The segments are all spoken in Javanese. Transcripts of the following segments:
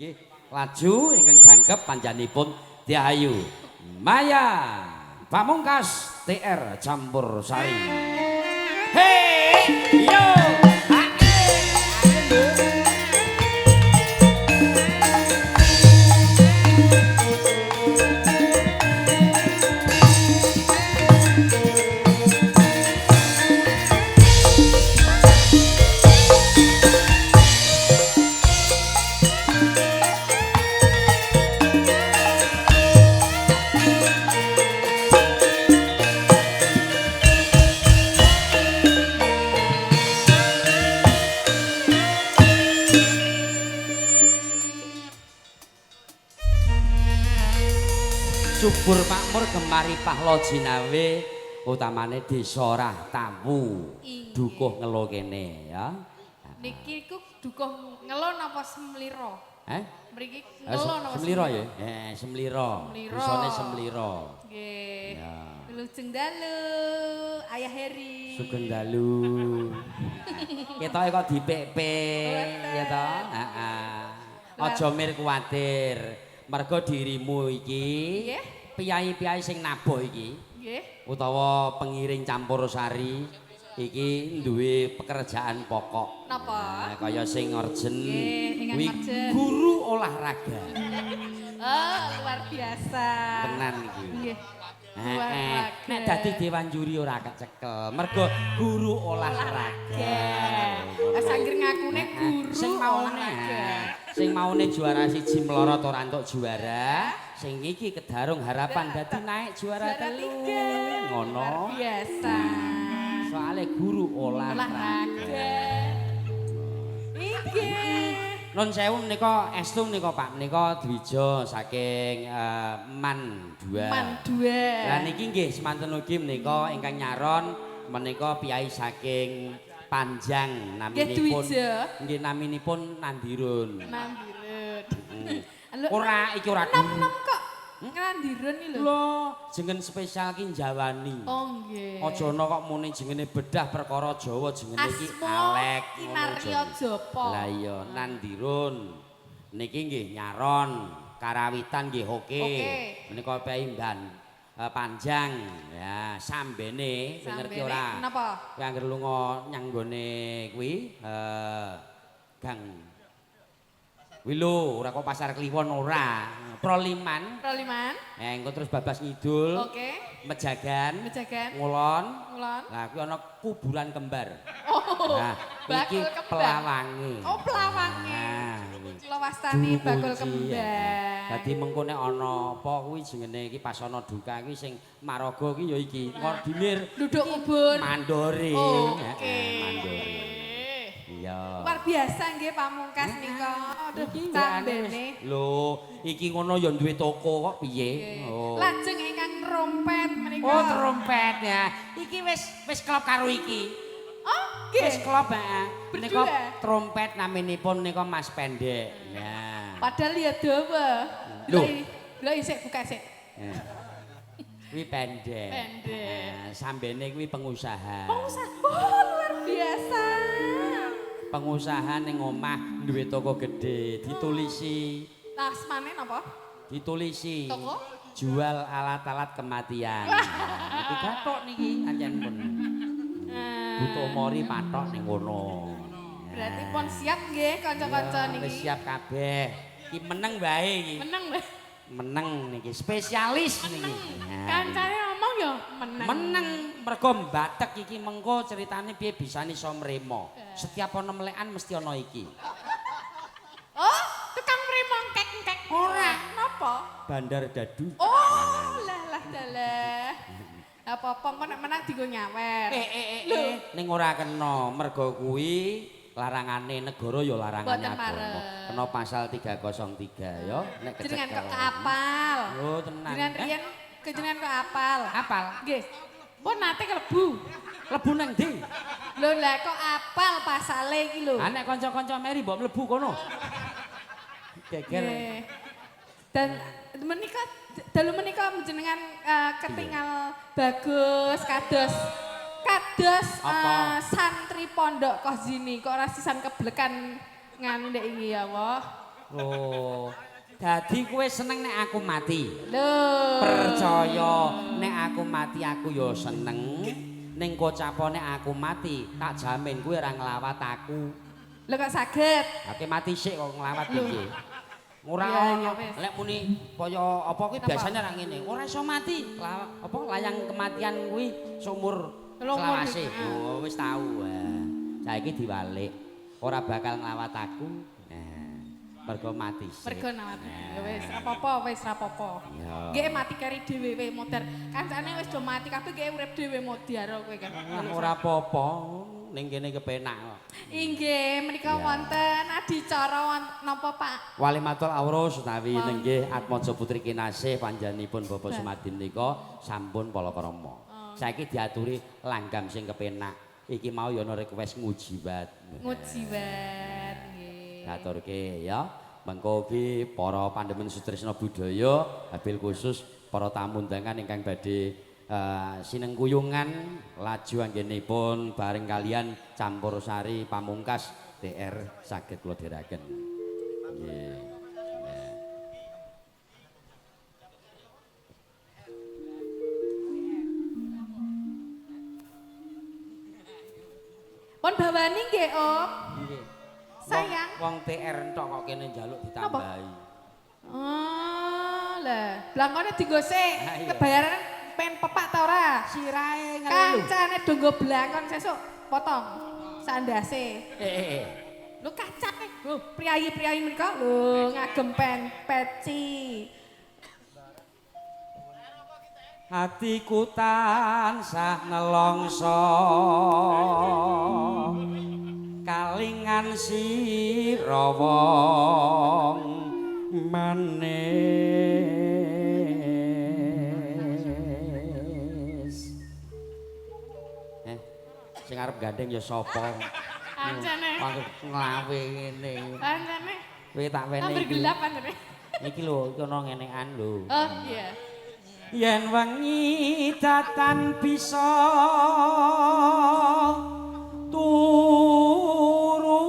Nggih, laju ingkang jangkep panjanipun Diayu Maya Pamungkas TR Campur Sari. Hey, yo. Subur makmur gemari pahla jinawe utamane desa Rahtawu. Dukuh Ngelo kene ya. Niki iku dukuh Ngelo napa Semlira? Eh? Mriki Ngelo napa Semlira ya? Semlira. Desane Semlira. Nggih. Wilujeng dalu Ayah Heri. Sugeng dalu. Ketoke kok dipek-pek ya to? Heeh. Aja mir kuwatir. Mergo dirimu iki piyai-piyai sing nabuh iki nggih utawa pengiring campur sari iki duwe pekerjaan pokok. Napa? Nah, kaya sing orjen kuwi guru olahraga. Oh, luar biasa. Tenan iki. Nggih. Nek dadi dewan juri ora kecekel, mergo guru olahraga. Sangger ngakune guru sing olahraga. Sing maune juara siji mlorot ora entuk juara, sing iki kedarung harapan dadi naik juara 3. Ngono. Luar biasa. Soale guru olahraga. Iki. Nun sewu menika estu menika Pak, menika Dwijo saking Man 2. Man 2. Lah niki nggih semanten ugi menika ingkang nyaron menika piyai saking Panjang naminipun. Nggih naminipun Nandirun. Nandirun. Ora iki ora nom-nom kok Nandirun iki lho. Lho, jeneng spesial ki Jawani. Oh nggih. Aja ana kok muni jengene bedah perkara Jawa jengene iki Alek Kinarya Japa. Lah iya Nandirun. Niki nggih nyaron, karawitan nggih oke. Menika piyai Panjang ya sambene ngerti ora? Napa? Kuwi anggere lunga nyang nggone kuwi Gang Wilo ora kok Pasar Kliwon ora. Proliman. Proliman. Engko terus babas ngidul. Oke. Mejagan. Mejagan. Ngulon. Ngulon. Lah kuwi ana kuburan kembar. Oh. Nah, iki pelawange. Oh, pelawange. Nah, kula wastani bakul kembar. Dadi mengko nek ana apa kuwi jengene iki pas ana duka kuwi sing maraga kuwi ya iki koordinir duduk kubur. Mandore. Oke. Mandore. Iya. Luar biasa nggih Pamungkas nika. Aduh, cambene. Lho, iki ngono ya duwe toko kok piye? Oh. Lajeng ingkang trompet menika. Oh, trompet ya. Iki wis klop karo iki. Oh, nggih. Wis klop heeh. Menika trompet naminipun nika Mas Pendek. Ya. Padahal ya dawa. Lho, lho isik buka sik. Kuwi pendek. Pendek. Sambene kuwi pengusaha. Pengusaha. Oh, luar biasa. Pengusaha ning omah duwe toko gede, ditulisi. Asmane napa? Ditulisi. Toko? Jual alat-alat kematian. Iki gathuk niki ancen pun. Butuh mori pathok ning kono. Berarti pun siap nggih kanca-kanca niki. Wis siap kabeh. Iki meneng wae iki. Meneng wae. Meneng niki, spesialis niki. Kancane ngomong ya meneng. Meneng mergo mbatek iki mengko ceritane piye bisane iso mremo. Setiap ana melekan mesti ana iki. Oh, tukang mremo kek-kek. Ora. Napa? Bandar dadu. Oh, lah lah dalah. Apa-apa engko nek menang dienggo nyawer. Ning ora kena mergo kuwi larangane negara ya larangane agama. Kena pasal 303 ya nek kecekel. Jenengan kok apal. Oh, tenan. Jenengan riyen kejenengan kok apal. Apal? Nggih. Pun nate klebu. Klebu nang ndi? Lho lah kok apal pasale iki lho. Ha nek kanca-kanca meri mbok mlebu kono. Geger. Dan menika dalu menika jenengan ketingal bagus kados kados santri pondok Kohzini kok ora sisan keblekan nganu ndek iki ya Allah. Oh. Dadi kowe seneng nek aku mati. Lho. Percaya nek aku mati aku ya seneng. Ning kocapo nek aku mati, tak jamin kowe ora nglawat aku. Lho kok saged? Ake mati sik kok nglawat piye? Ora ono. Lek muni kaya apa kuwi biasanya ra ngene. Ora iso mati. Apa layang kematian kuwi sumur selawase. Oh wis tau. Saiki diwalik. Ora bakal nglawat aku. Mergo mati sik. Mergo mati. Ya wis ra apa-apa, wis ra apa-apa. Nggih mati kari dhewe we modar. Kancane wis do mati kabeh nggih urip dhewe modar kowe kan. Ora apa-apa. Ning kene kepenak kok. Inggih, menika wonten adicara napa Pak? Walimatul Aurus utawi nenggih Atmaja Putri Kinasih panjenenganipun Bapak Sumadi menika sampun palakrama. Saiki diaturi langgam sing kepenak. Iki mau ya ana request ngujiwat. Ngujiwat nggih. Diaturke ya. Mengko iki para pandemen sutresna budaya, habil khusus para tamu undangan ingkang badhe sinengkuyungan laju anggenipun bareng kalian campur sari pamungkas TR saged kula dherekaken. Nggih. Pun bawani nggih, Om. Nggih. Sayang. Wong TR entok kok kene njaluk ditambahi. Oh, lah, blangkone dienggo sik, kebayaran pen pepak ta ora? Sirahe ngelu. Kancane do nggo blangkon sesuk potong sandase. Lho kacane, lho priyayi-priyayi menika lho ngagem pen peci. Hatiku tansah nelongso kalingan sira wong manis. Sing arep gandeng ya sapa? Kancane. Nglawe ngene. Kancane. Kowe tak wenehi. Hampir gelap kancane. Iki lho, iki ana ngenekan lho. Oh, iya. Yen wengi datan bisa turu.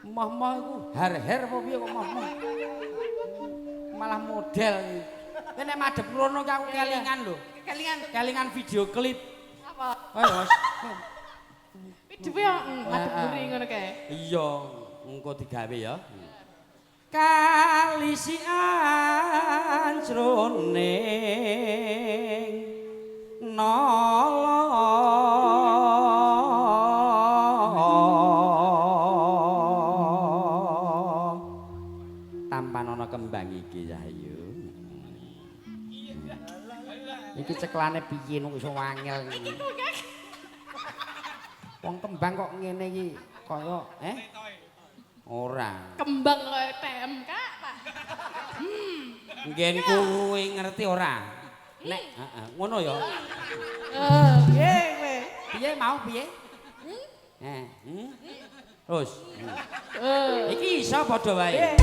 Mah-mah iku har-her apa piye kok mah-mah. Malah model. Kowe nek madhep rono ki aku kelingan lho. Kelingan. Kelingan video klip. Apa? Ayo. Video madhep mburi ngono kae. Iya, engko digawe ya. Kalisian jroning nala. Tampan ana kembang iki Cahyu. Iki ceklane piye nek iso wangel iki. Wong kembang kok ngene iki kaya ora. Kembang kaya TMK, Pak. Nggen kuwi ngerti ora? Nek heeh ngono ya. Piye kowe? Piye mau piye? Terus. Iki iso padha wae.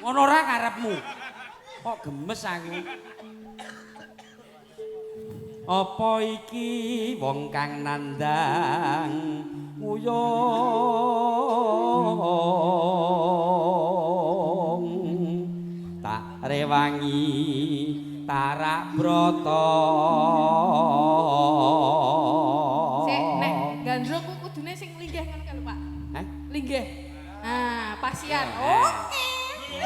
Ngono ora karepmu? Kok gemes aku. Apa iki wong kang nandang nguyung tak rewangi tarak brata. Sik nek gandrung ku kudune sing linggih ngono kae lho, Pak. Hah? Linggih. Nah, pasian. Oke. Piye?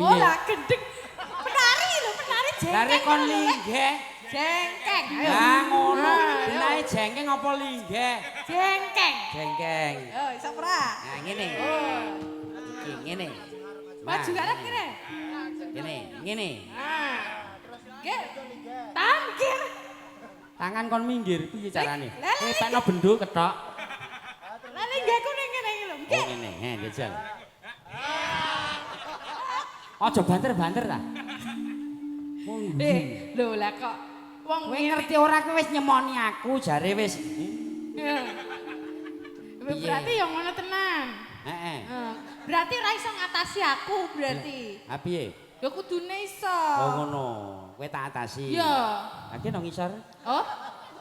Oh lah gendeng. Penari lho, penari jengkeng. Lare kon linggih. Jengkeng. Ayo. Lah ngono. Benahe jengkeng apa linggih? Jengkeng. Jengkeng. Yo, iso ora? Nah, ngene. Iki ngene. Maju arep kene. Ngene, ngene. Nah. Nggih. Tangkir. Tangan kon minggir piye carane? Lah, Eh, pekno bendho kethok. Lah linggihku ning ngene iki lho. Oh ngene, he jajal. Aja banter-banter ta. Lho lah kok wong kowe ngerti ora kowe wis nyemoni aku jare wis. Berarti ya ngono tenan. Heeh. Berarti ra iso ngatasi aku berarti. Ha piye? Ya kudune iso. Oh ngono. Kowe tak atasi. Iya. Lagi nang ngisor. Oh,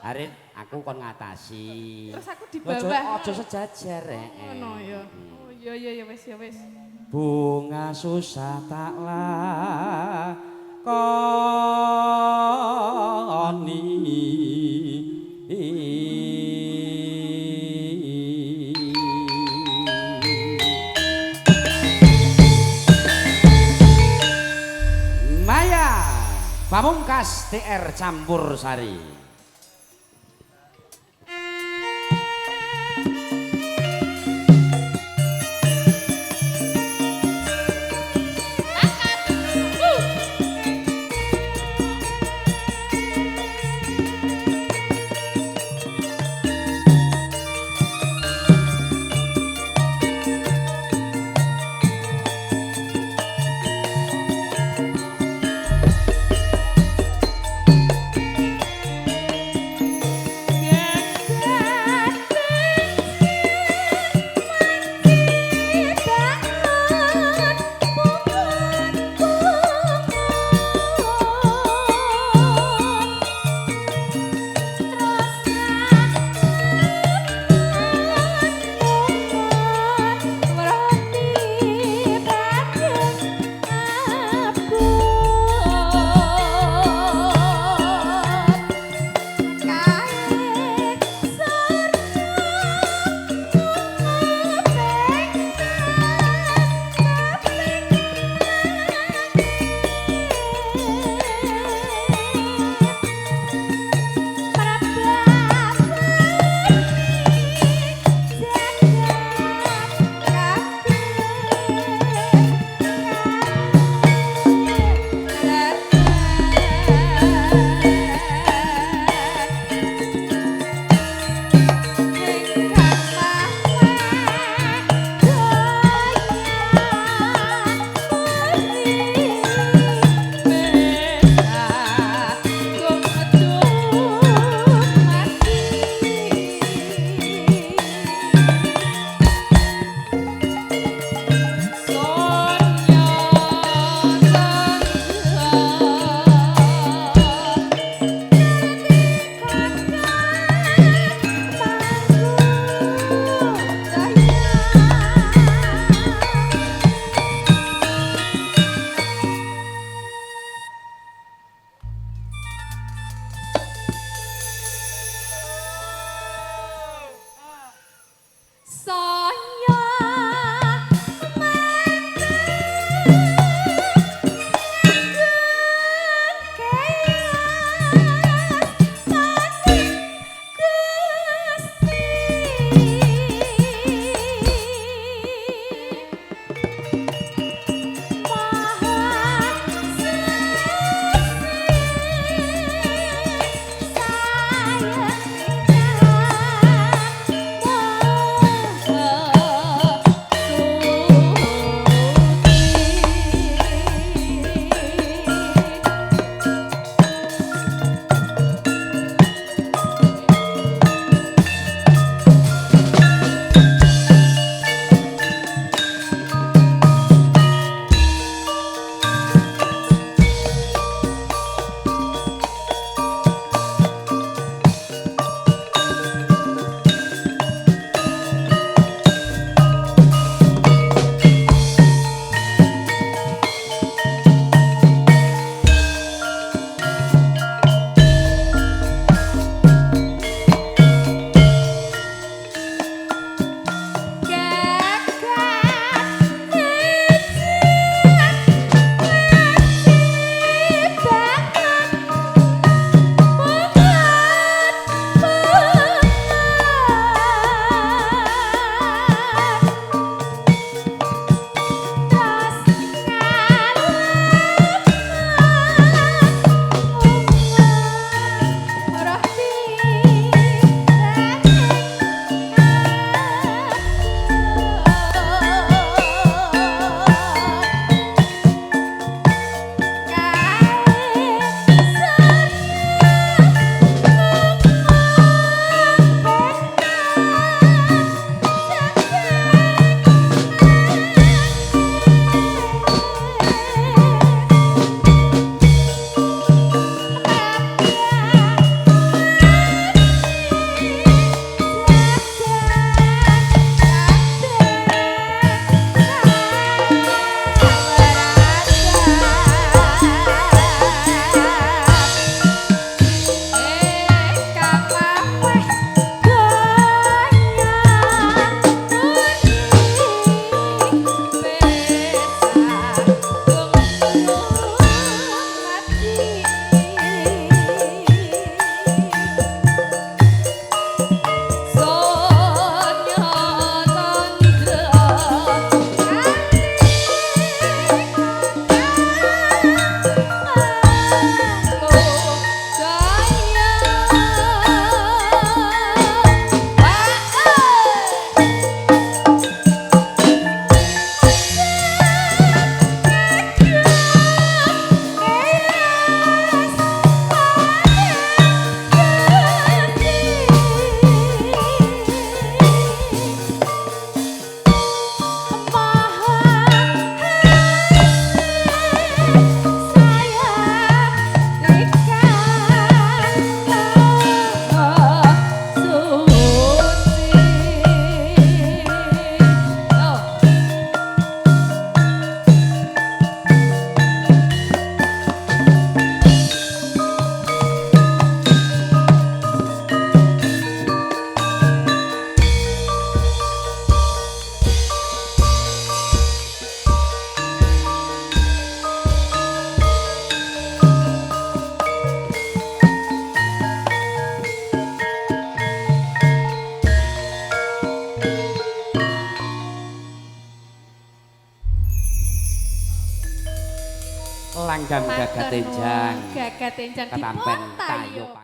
Harit aku kon ngatasi. Terus aku di bawah. Aja sejajar eh. Ngono ya. Oh iya iya ya wis ya wis. Bunga susah tak lakoni. Maya Pamungkas TR Campur Sari. Langgam Matur gagat nuwun. enjang. Gagat enjang Ketampen dipun tayo. tayo.